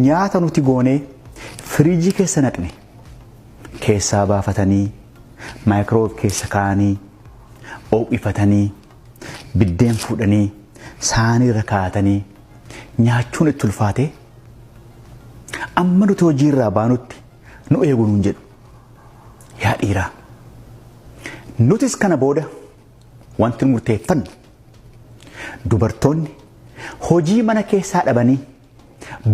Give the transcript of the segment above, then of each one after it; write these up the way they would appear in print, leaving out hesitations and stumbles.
Nyaata nuti goonee firiijii keessa naqne keessaa baafatanii microwave keessa kaa'anii ooqifatanii biddeen fuudhanii saanii irra kaa'atanii nyaachuun itti ulfaatee amma nuti hojii irraa baanutti nu eegu nuun jedhu. Yaa dhiiraa, nutis kana booda wanti nu murteeffannu dubartoonni hojii mana keessaa dhabanii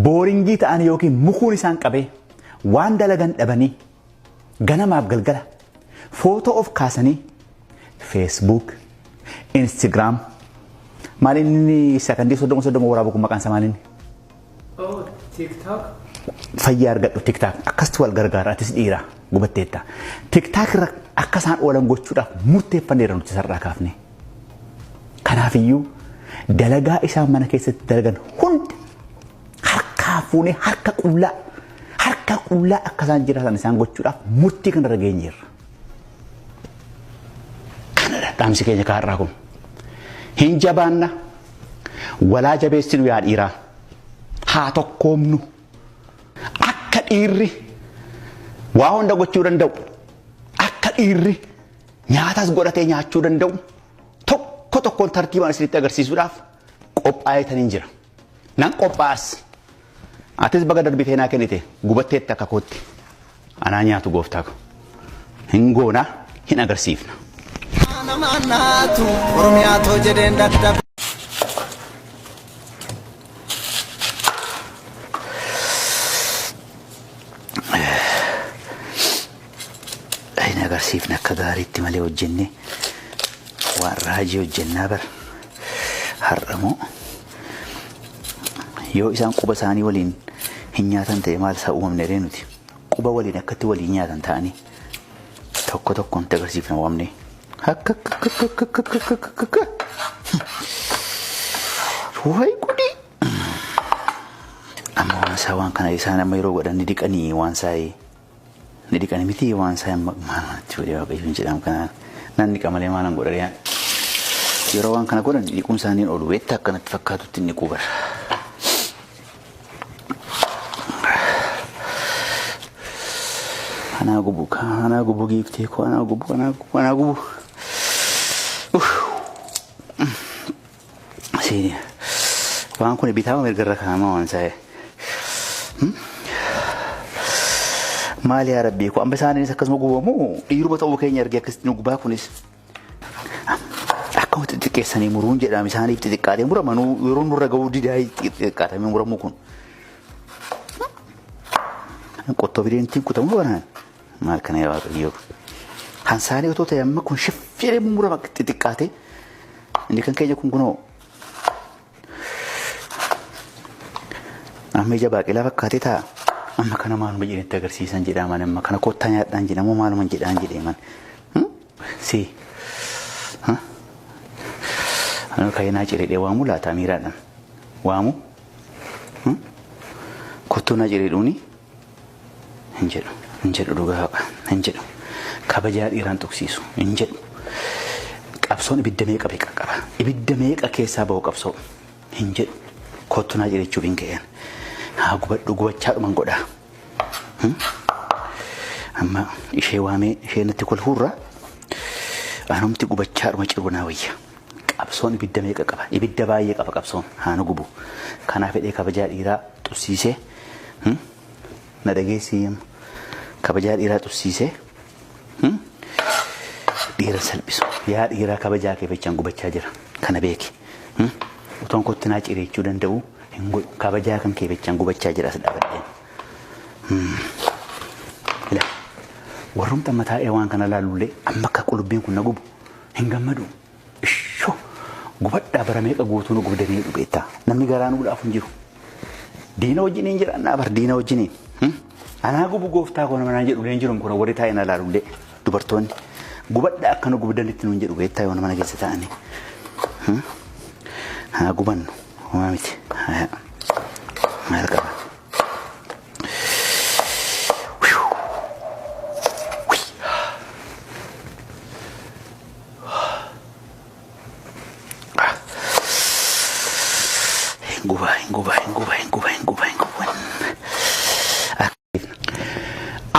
boring ta'an yookiin mukuun isaan qabee waan dalagan dhabanii ganamaaf galgala footoo of kaasanii Facebook, Instagram, maal inni sakandii 30 30 waraabu kun maqaan isaa maal inni? Oh, TikTok. Fayyaa argadhu. TikTok akkasitti wal gargaara. Atis dhiira gubatteetta. TikTok irra akka isaan oolan gochuudhaaf murteeffanneerra nuti sarraa kaafne. Kanaafiyyuu dalagaa isaan mana keessatti dalagan hunda harkaa fuunee harka qullaa akka isaan jiraatan isaan gochuudhaaf murtii kanarra geenyeerra. Kanadha dhaamsi keenya kaarraa kun. Hin jabaanna, walaa jabeessinu yaa dhiiraa. Haa tokkoomnu. Akka dhiirri waa hunda gochuu danda'u, akka dhiirri nyaatas godhatee nyaachuu danda'u tokko tokkoon tartiibaan isinitti agarsiisuudhaaf qophaa'eetaniin jira. Nan qophaa'as. Atis baga darbitee naa kennite, gubatteetti akka kootti. Anaa nyaatu gooftaa ko. Hin goonaa, hin agarsiifna. Nama naatu Oromiyaa too jedheen dadhabe. Hin agarsiifne akka gaariitti malee hojjenne waan raajii hojjennaa bara. Har'a moo yoo isaan quba isaanii waliin hin nyaatan ta'e maal isaa uumamne ree nuti? Quba waliin akkatti waliin nyaatan ta'anii tokko tokkoon itti agarsiifna waamne. Akka akka akka akka akka akka akka. Wayi gudii! Amma waan isaa waan kana isaan amma yeroo godhan ni dhiqanii, waan isaa ni dhiqanii miti, waan isaa maal manatti godhee Waaqayyoon jedhamu kanaan nan dhiqa malee maalan godha riyaan. Yeroo waan kana godhan dhiquun isaanii oolu beektaa, akkanatti fakkaatutti inni dhiquu bara. Anaa gubu, anaa gubu, giiftee koo, anaa gubu, anaa gubu, anaa gubu. Siini waan kun bitaa mirga irra kaa'ama waan isaa. Maali yaa rabbii koo, amma isaaniinis akkasuma gubamu, dhiiruma ta'uu keenya argee akkasitti nu gubaa kunis. Akkuma xixiqqeessanii muruun jedhama, isaaniif xixiqqaatee muramanuu yeroo nurra ga'uu didaa xixiqqaatamee muramuu kun. Qottoo bideentiin kutamu kanaan maal kana yaa Waaqayyoo. Hansaanii otoo ta'e amma kun shiffiree murama xixiqqaatee, inni kan keenya kun kunoo amma ija baaqelaa fakkaatee taa'a. Amma kana maaluma jedhetti agarsiisan jedhaman, amma kana kottaa nyaadhaan jedhamu maaluma jedhaan jedheeman. Si. Kainaa cireedhee waamu laata miiraadhaan? Waamu? Kottuu naa cireedhuuni hin jedhu. Hin jedhu, dhugaa haqa. Hin jedhu. Kabajaa dhiiraan tuqsiisu. Hin jedhu. Qabsoon ibidda meeqa beeqa qaba. Ibidda meeqa keessaa bahu qabsoo. Hin jedhu. Kottuu naa cireechuuf hin ka'een. Haa gubadhu, gubachaa dhuman godhaa. Amma ishee waamee ishee natti kolfuurra anumti gubachaa dhuma ciru naa wayya. Qabsoon ibidda meeqa qaba? Ibidda baay'ee qaba qabsoon. Haa nu gubu. Kanaaf fedhee kabajaa dhiiraa xussiisee, na dhageessi, kabajaa dhiiraa xussiisee dhiira salphisu. Yaa dhiiraa, kabajaa kee jechaan gubachaa jira. Kana beeki. Utoon kottu naa cireechuu danda'u hin godhu. Kabajaa kan kee jechaan gubachaa jira as dhaabadheen. Ila warrumti amma taa'ee waan kana laalullee amma akka qulubbiin kun na gubu hin gammadu. Ishoo, gubadhaa, bara meeqa guutuu nu gubdanii dhugeettaa. Namni garaa nu dhaaf hin jiru. Diina wajjiniin jiraannaa bar, diina wajjiniin. Anaa gubu gooftaa koo nama naan jedhu hin jiru kun, warri taa'ee na laalullee dubartoonni. Gubadhaa, akka nu gubdanitti nuun jedhu beektaa yoo mana keessa taa'anii. Haa gubannu, homaa miti. Maal qaba? Hin gubaa, hin gubaa, hin gubaa, hin gubaa, hin gubaa, hin gubaa.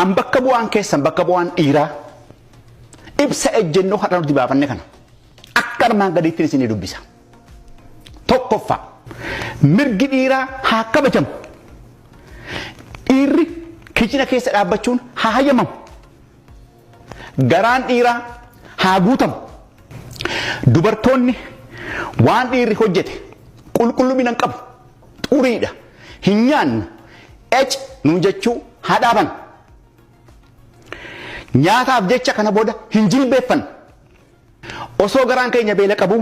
An bakka bu'aan keessan, bakka bu'aan dhiiraa, ibsa ejjennoo har'a nuti baafanne kana akka armaan gadiitti isinii dubbisa. Tokkoffaa, mirgi dhiiraa haa kabajamu. Dhiirri kitchen keessa dhaabbachuun haa hayyamamu. Garaan dhiiraa haa guutamu. Dubartoonni waan dhiirri hojjete qulqullumina hin qabu. Xuriidha. Hin nyaannu. Ec nuun jechuu haa dhaaban. Nyaataaf jecha kana booda hin jilbeeffannu. Osoo garaan keenya beela qabu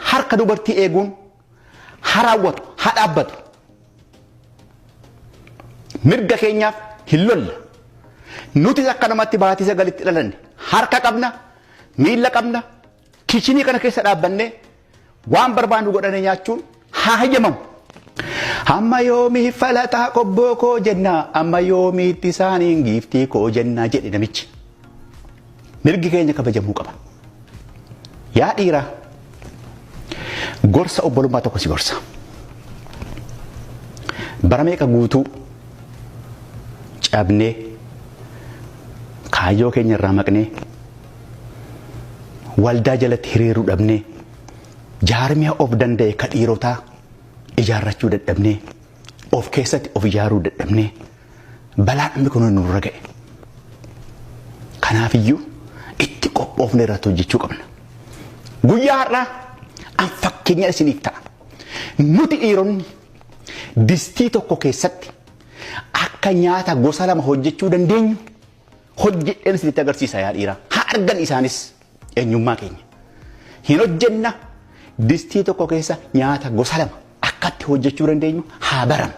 harka dubartii eeguun haa raawwatu, haa dhaabbatu. Mirga keenyaaf hin lolla. Nutis akka namatti baatii sagalitti dhalanne harka qabna, miilla qabna, kitchen kana keessa dhaabbannee waan barbaannu godhanii nyaachuun haa hayyamamu. Amma yoomii falaxaa qobboo koo jennaa, amma yoomiitti isaaniin giiftii koo jennaa jedhe namichi. Mirgi keenya kabajamuu qaba. Yaa dhiiraa, gorsa obbolummaa tokko si gorsa. Bara meeqa guutuu cabnee, kaayyoo keenya irraa maqnee, waldaa jalatti hiriiruu dhabnee, jaarmiyaa of danda'e ka dhiirotaa ijaarrachuu dadhabnee, of keessatti of ijaaruu dadhabnee, balaan inni kun nurra ga'e. Kanaafiyyuu itti qophoofne irratti hojjechuu qabna. Guyyaa har'aa an fakkeenya isiniif ta'a. Nuti dhiironni distii tokko keessatti akka nyaata gosa lama hojjechuu dandeenyu hojjedheen isinitti agarsiisa yaa dhiiraa. Haa argan isaanis eenyummaa keenya. Hin hojjenna, distii tokko keessa nyaata gosa lama akkatti hojjechuu dandeenyu haa baran.